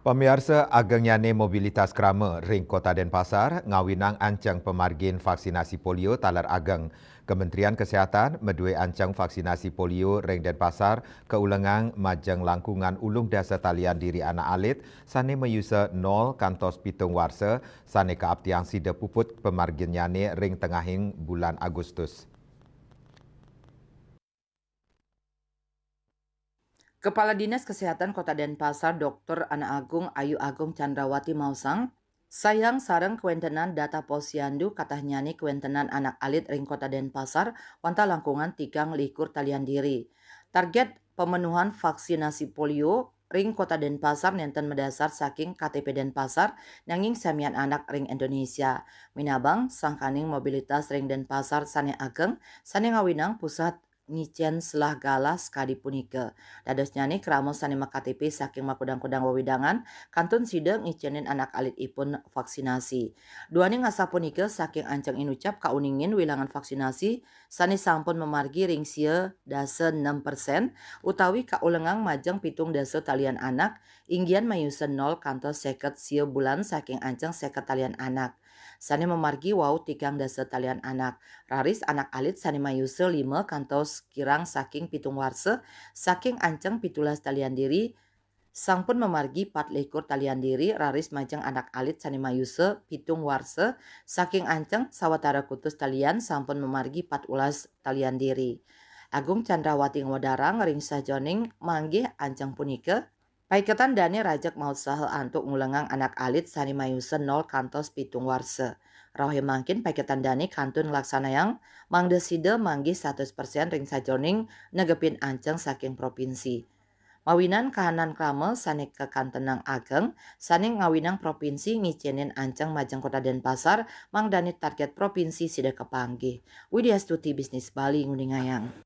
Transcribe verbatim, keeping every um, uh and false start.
Pamiarsa, agengnyane mobilitas krama ring Kota Denpasar ngawinang anceng pamargin vaksinasi polio taler ageng. Kementerian Kesehatan madue anceng vaksinasi polio ring Denpasar kaulengang majeng langkungan ulung dasa talian diri anak alit sane mayusa nol kantos pitung warsa sane kaaptiang sida puput pamarginnyane ring tengahing bulan Agustus. Kepala Dinas Kesehatan Kota Denpasar, Doktor Ana Agung Ayu Agung Chandrawati maosang, sayang sareng kawentenan data Posyandu katahnyane kawentenan anak alit ring Kota Denpasar wantah langkungan tigang likur talian diri. Target pemenuhan vaksinasi polio ring Kota Denpasar nenten madasar saking K T P Denpasar, nanging samian anak ring Indonesia. Minabang, sangkaning mobilitas ring Denpasar sane ageng, sane ngawinang pusat ngicen selah galah sakadi punika. Dadosnyane krama sane ma-K T P saking makudang-kudang wewidangan, kantun sida ngicenin anak alitipun vaksinasi. Duaning asapunika, saking anceng inucap kauningin wilangan vaksinasi sane sampun mamargi ring sia dasa nem persen, utawi kaulengang majeng pitung dasa talian anak, inggian mayusa nol kantos seket sia bulan saking anceng seket talian anak. Sane mamargi wau tigang dasa talian anak. Raris anak alit sane mayusa lima kantos kirang saking pitung warsa, saking anceng pitulas talian diri, sampun mamargi pat likur talian diri, raris majeng anak alit sane mayusa pitung warsa, saking anceng sawatara kutus talian, sampun mamargi pat ulas talian diri. Agung Chandrawati ngwedarang ring sajoning manggih anceng punika, paiketan dane rajeg mautsaha antuk ngulengang anak alit sane mayusa nol kantos pitung warsa. Rauh mangkin paiketan dane kantun nglaksanayang mangda sida manggih satus persen ring sajoning negepin anceng saking provinsi. Mawinan kahanan krama sane kakantenang ageng, sane ngawinang provinsi ngicenin anceng majeng Kota Denpasar, mangdane target provinsi sida kapanggih. Widya Stuti, Bisnis Bali, nguningayang.